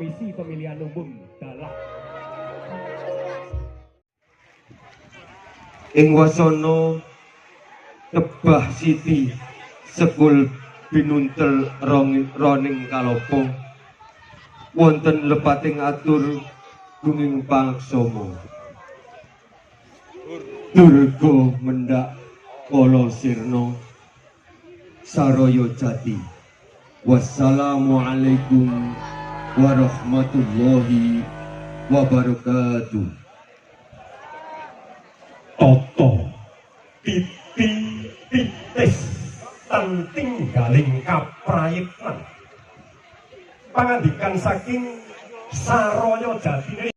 Komisi Pemilihan Umum dalah ing wasana tebah siti sekul binuntel roning kalopo wonten lepating atur gunging pangsomo durga mendhak kala sirna saraya jati. Wassalamualaikum warahmatullahi wabarakatuh. Toto titi titis tentinggaling kaprayitnan pangandikan saking saraya jatine.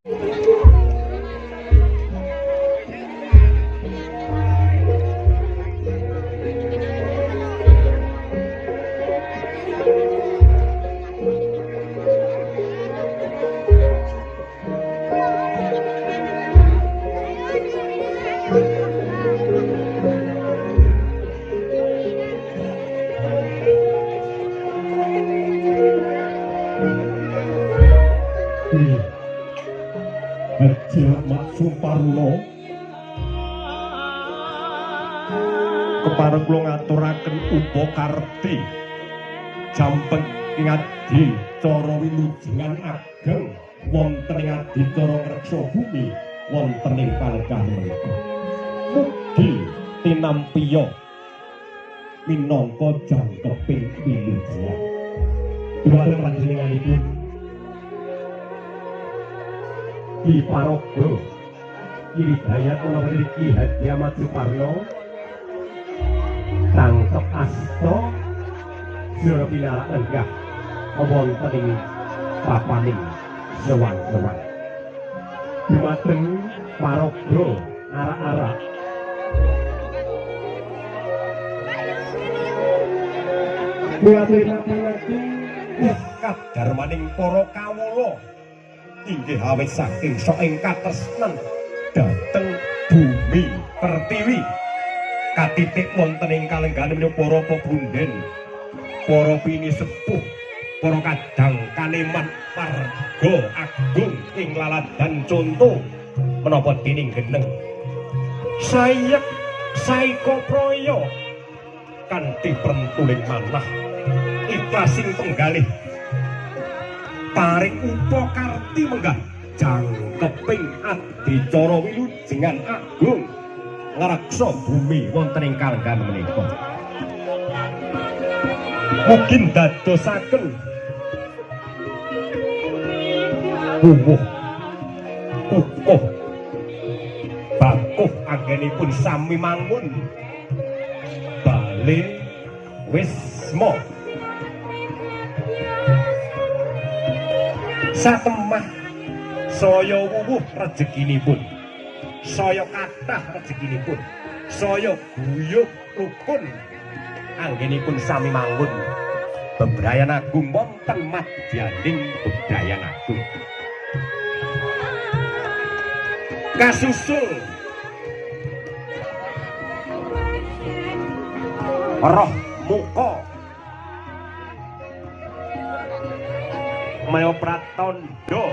Suparno kepareng kula ngaturaken upakarti jampeng ing adicara wilujengan ageng wonten ing adicara ngreksa bumi wonten ing palegah menika. Mugi tinampiya minangka jangkeping wilujengan. Dumateng panjenenganipun Ki Paraga Hidayat menawi Ki Haji Ahmad Suparno tangkep asta sira pinarak lenggah wonten ing papaning sewang-sewang. Dumateng paraga arak-arak kadarmaning para kawula inggih awit saking sok ing katresnan dhateng bumi pertiwi katitik wonten ing kalenggahan menika para pepunden, para pinisepuh, para kadang kaneman marga agung ing laladan conto menapa dening geneng sayek saika praya kanthi prentuling manah iklasing penggalih paring upakarti menggah jangkeping adicara wilujengan agung ngreksa bumi wonten ing kalenggahan menika. Mugi ndadosaken wuwuh kukuh bakuh anggenipun sami mangun bale wisma satemah saya wuwuh rejekinipun, saya kathah rejekinipun, saya guyub rukun anggenipun sami mangun bebrayan agung wonten madyaning bebrayan agung. Kasusul roh muka maya pratandha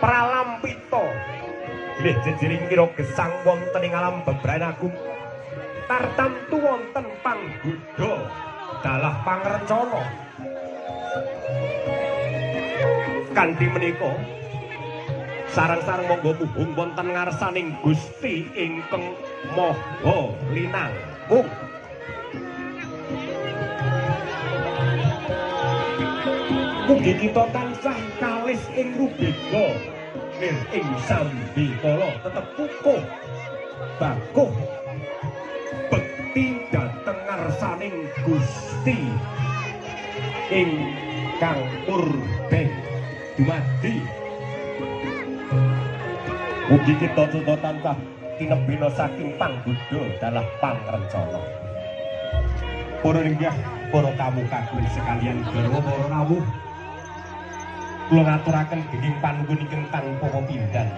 pralampita bilih jejiring kira gesang wonten ing alam bebrayan agung tartamtu wonten panggoda dalah pangrencana. Kanthi menika sareng-sareng monggo muhung wonten ngarsaning Gusti ingkang Maha Linangkung. Mugi kita tansah kalis ing rubega nir ing sambikala tetep kukuh bakuh bekti dhateng ngarsaning Gusti ingkang murbeng dumadi. Mugi kita cuta tansah tinebina saking panggoda dalah pangrencana. Para ringgah, para tamu kagungan sekalian garwa para rawuh, kula ngaturaken genging panuwun ingkang tanpa pepindhan.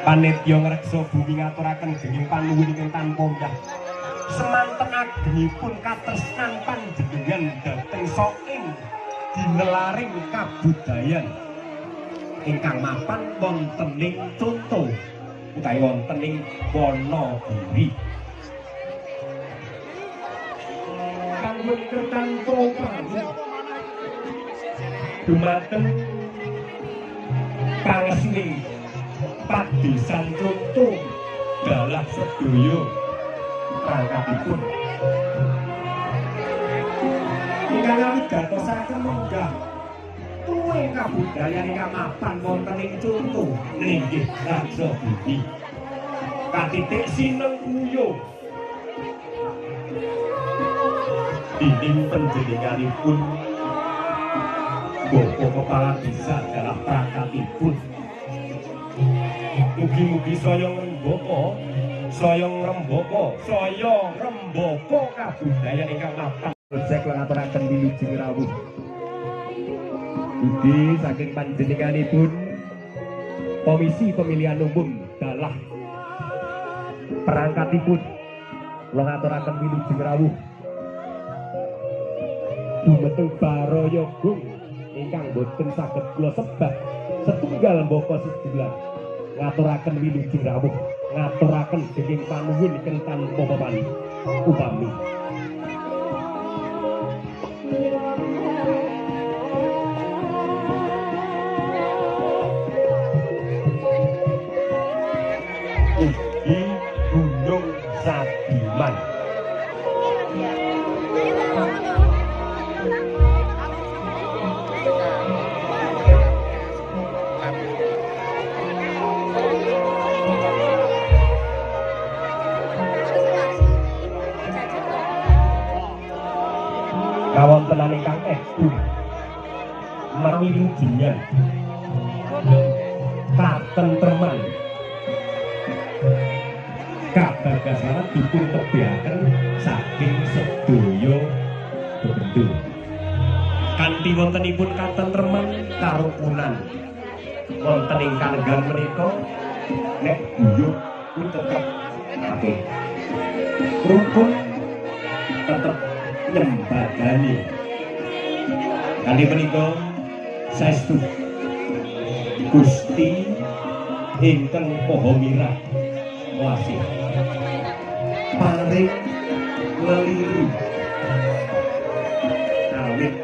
Panitia ngreksa bumi ngaturaken genging panuwun ingkang tanpa ndah. Semanten agengipun katresnan panjenengan dhateng saking Ginelaring kabudayan ingkang mapan wonten ing Conto utawi wonten ing Wonogiri. Kanggo kertanto pami dumateng pangesning padesan Conto dalah sedaya perangkatipun ingkang awigatosaken menggah tuwuh kabudayan ingkang mapan wonten ing Conto linggih Raja Budi katitik sinengkuyung dening panjenenganipun Bapak Kepala Desa dalah perangkatipun. Mugi-mugi saya ngrembaka, saya ngrembaka, saya ngrembaka kabudayan ingkang mapan. Projek lan ngaturaken wilujeng rawuh. Ugi saking panjenenganipun Komisi Pemilihan Umum dalah perangkatipun kula ngaturaken wilujeng rawuh. Dumateng Baraya Gung ingkang boten saged kula sebat setunggal mbaka sedulan ngaturaken wilujeng rawuh, ngaturaken dening panuwun ingkang tanpa pepani upami. Ugi Gunung Sadiman. Kawontenan ingkang estu mawilujengan katentreman kabagasan dipun tebihaken saking sedaya bebendhu. Kanthi wontenipun katentreman karukunan wonten ing kalenggahan menika nek guyub pun tetep apik, rukun tetep nyembadani. Kanthi menika saestu Gusti ingkang Maha Mirah welasih paring leliru awit